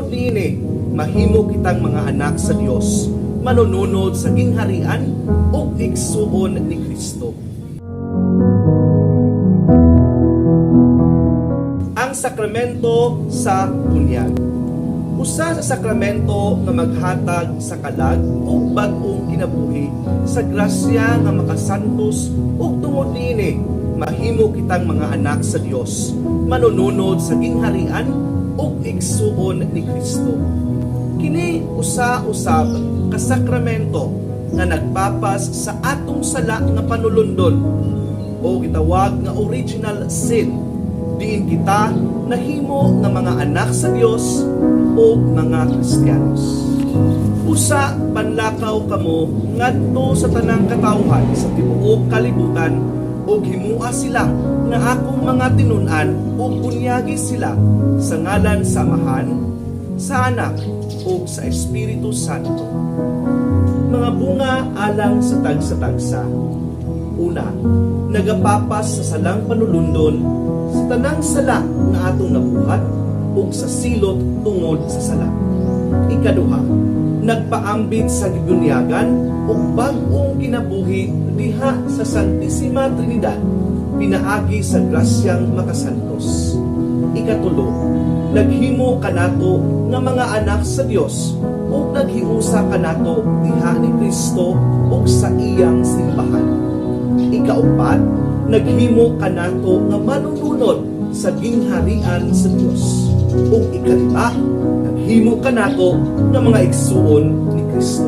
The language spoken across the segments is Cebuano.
tungod niini mahimo kitang mga anak sa Dios, manununod sa gingharian ug igsuon ni Kristo. Ang sakramento sa bunyag. Usa sa sakramento nga maghatag sa kalag ug bag-ong kinabuhi sa grasya nga makasantos ug tungod niini mahimo kitang mga anak sa Dios, manununod sa gingharian ug igsuon ni Kristo. Kini usa usab ka sakramento nga nagpapas sa atong sala nga panulundon o gitawag nga original sin, diin kita nahimo nga mga anak sa Dios o mga Kristiyanos. Usa, panlakaw kamo ngadto sa tanang katawhan sa tibuok kalibutan ug himua sila nga akong mga tinun-an ug bunyagi sila sa ngalan sa Amahan, sa Anak ug sa Espiritu Santo. Mga bunga alang sa tagsa-tagsa. Una, nagapapas sa salang panulundon sa tanang sala nga atong nabuhat ug sa silot tungod sa sala. Ikaduha, nagpaambit sa gibunyagan ug bag-ong kinabuhi diha sa Santissima Trinidad pinaagi sa grasyang makasantos. Ikatulo, naghimo kanato nga mga anak sa Dios ug naghiusa kanato diha ni Kristo ug sa iyang simbahan. Ikaupat, naghimo kanato nga manununod sa gingharian sa Dios. Ug ikalima, naghimo kanato nga mga igsuon ni Kristo.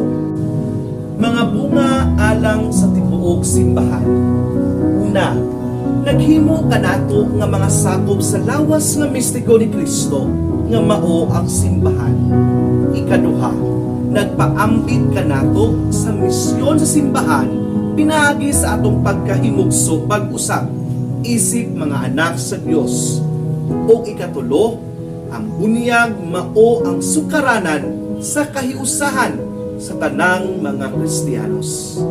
Mga bunga alang sa tibuok simbahan. Una, naghimo kanato nga mga sakop sa lawas nga mistiko ni Kristo nga mao ang simbahan. Ikaduha, nagpaambit kanato sa misyon sa simbahan pinaagi sa atong pagkahimugso pag-usab isip mga anak sa Dios. O ikatulo, ang bunyag mao ang sukaranan sa kahiusahan sa tanang mga Kristiyanos.